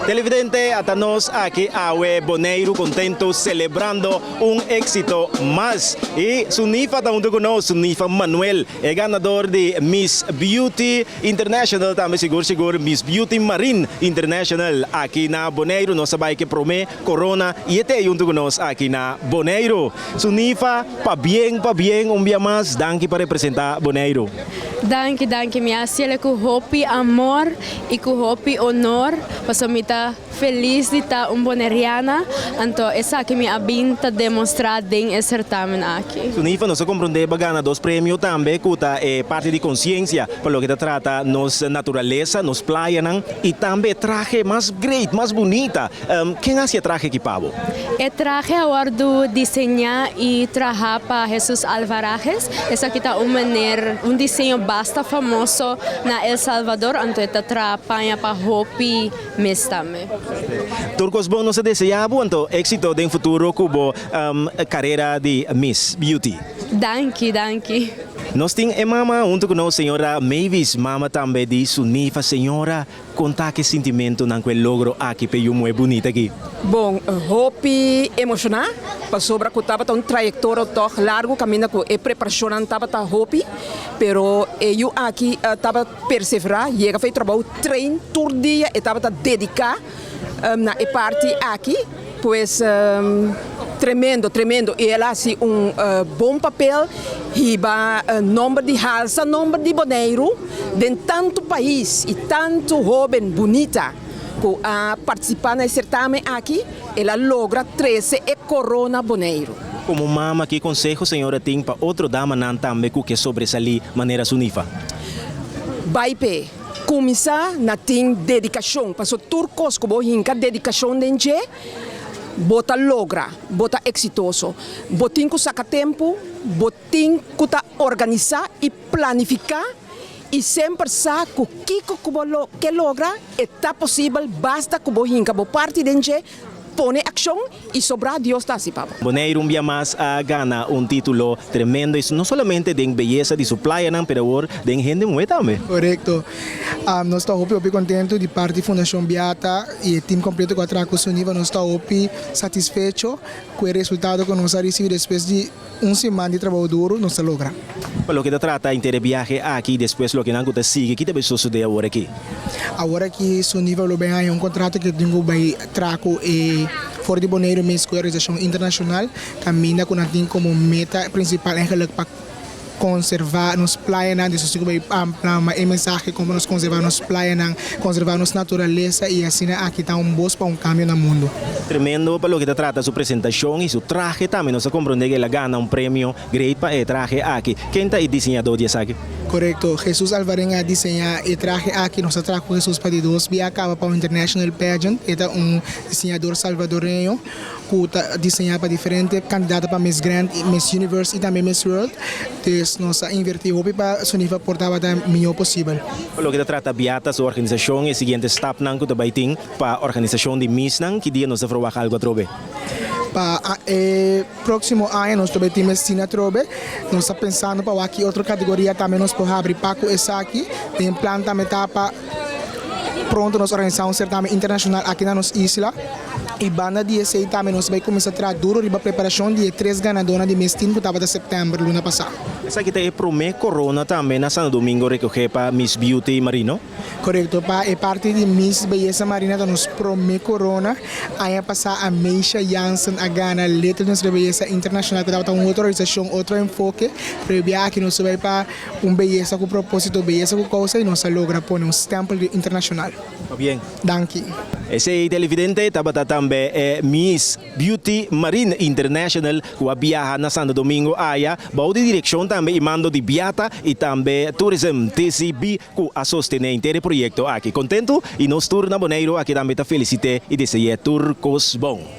Televidente, ata nos aki awe Boneiru kontentu selebrando un éksito mas. I Sunifa ta huntu ku nos, Sunifa Manuel, e ganador di Miss Beauty International, tambe sigur sigur Miss Beauty Marine International aki na Boneiru. Nos a bai ku e promé korona i e ta huntu ku nos aki na Boneiru. Sunifa, pabien, pabien, un dia mas, danki pa representá Boneiru. Danki, danki. Mi a hasié ku hopi amor i ku hopi honor. Paso mi ta felis di ta un boneriana. Anto, esaki mi a bin ta demostrá den e certamen aki. Sunifa, nos a komprondé b'a gana dos premio tambe, ku ta parti di konsiensia pa loke ta trata nos naturalesa, nos playanan, i tambe trahe mas great, mas bunita. Ken a hasi e trahe aki pa bo? E trahe a wòrdu diseñá i trahá pa Jesus Alvarez. Esaki ta un manera, un diseño basta famoso na El Salvador, anto e ta traha paña pa hopi Miss tambe. Tur kos bon nos ta deseá bo, anto éksito den futuro ku bo karera di Miss Beauty. Danki, danki. Nos tin e mama huntu ku nos, señora Mavis, mama tambe di Sunifa. Señora, konta ki sintimentunan ku e logro aki p'e yu muhé bunita aki? Bon, hopi emoshoná pasobra ku tabata un trayektoria tòg largu kaminda ku e preparashonnan tabata hopi, pero e yu aki tabata perseverá, yega for e trabou, train tur dia, e tabata dediká na e parti aki, pues tremendo, tremendo i el a hasi un bon papel, hiba nòmber di halsa nòmber di Boneiru den tantu pais i tantu hóben bunita ku a partisipá na e sertamen aki, el a logra trese e korona Boneiru. Komo mama, ki konseho señora tin pa otro damanan tambe ku ke sobresalí manera Sunifa? Bai p'e kuminsá na tin dedikashon, pasobra tur kos ku bo hinka dedikashon den dje, bo ta logra, bo ta eksitoso. Bo tin ku saka tempu, bo tin ku ta organisá i planifiká i semper sa ku kiko ku bo ke logra e ta posibel, basta ku bo hinka bo parti den dje, pone akshon i sobrá Dios ta hasi pa bo. Boneiru un bia mas a gana un título tremendo i no solamente den beyesa di su playanan pero awor den hende muhé tambe. Korekto. Nos ta hopi hopi kontentu di parti Fundashon Biata i e tim kompleto ku a traha ku Suniva. Nos ta hopi satisfecho ku e resultado ku nos a risibí despues di un siman di trabou duru nos a logra. Pa loke ta trata henter e biahe aki i despues loke nan ku ta sigui, ki ta bay sosodé awor aki? Awor aki Suniva lo bay haña un kontrato ku tin ku bay traha ku e for di Boneiru mes ku e organisashon internashonal kaminda ku nan tin komo meta prinsipal eigenlijk pa konservá nos playanan, des nos tin ku bai plama e mensahe kon pa nos konservá nos playanan, konservá nos naturalesa i asina aki ta un bos pa un kambio na mundu. Tremendo pa loke ta trata su presentashon i su trahe tambe. Nos a komprondé ku el a gana un premio great pa e trahe aki. Ken ta e diseñadó di esaki? Korekto, Jesus Alvarenga a diseñá e trahe aki. Nos a traha ku Jesus pa di dos bia kaba pa un international pageant. E ta un diseñador salvadoreño. Ku ta diseñá pa diferente kandidato pa Miss Grand, Miss Universe i tambe Miss World. Dus nos a invertí hopi pa Suniva por tabata mihó posibel. Pa loke ta trata Biata su organisashon, e siguiente stapnan ku ta bai tin pa organisashon di Missnan, ki dia nos ta verwagt algu atrobe? Pa e próksimo aña nos ta bai tin Messina atrobe. Nos ta pensando pa wak ki otro kategoria tambe nos por habri pa ku esaki. Den plan tambe ta pa pronto nos organisá un sertamen internashonal aki na nos isla. I banda di esei tambe nos bai kuminsá traha duro riba preparashon di e tres ganadónan di mes tin ku tabata sèptèmber luna pasá. Esaki ta e promé korona tambe na Santo Domingo rekohé pa Miss Beauty Marino? Korekto, pa e parti di Miss Beyesa Marina ta nos promé korona. Aña pasá Ameisha Jansen a gana Little Nuestra Beyesa Internashonal ku tabata un otro organisashon, otro enfoke, pero e bia aki nos a bai pa un beyesa ku propósito, beyesa ku kousa i nos a logra pone un stèmpel internashonal. Pabien. Danki. Esey televidente tabata tambe e Miss Beauty Marine International cu a biaha na Santo Domingo aya bou di direccion tambe y mando di Biata y tambe Tourism TCB cu a sostene henter e proyecto aki. Contento y nos tur na Boneiro aki tambe ta felicite y deseye tur cos bon.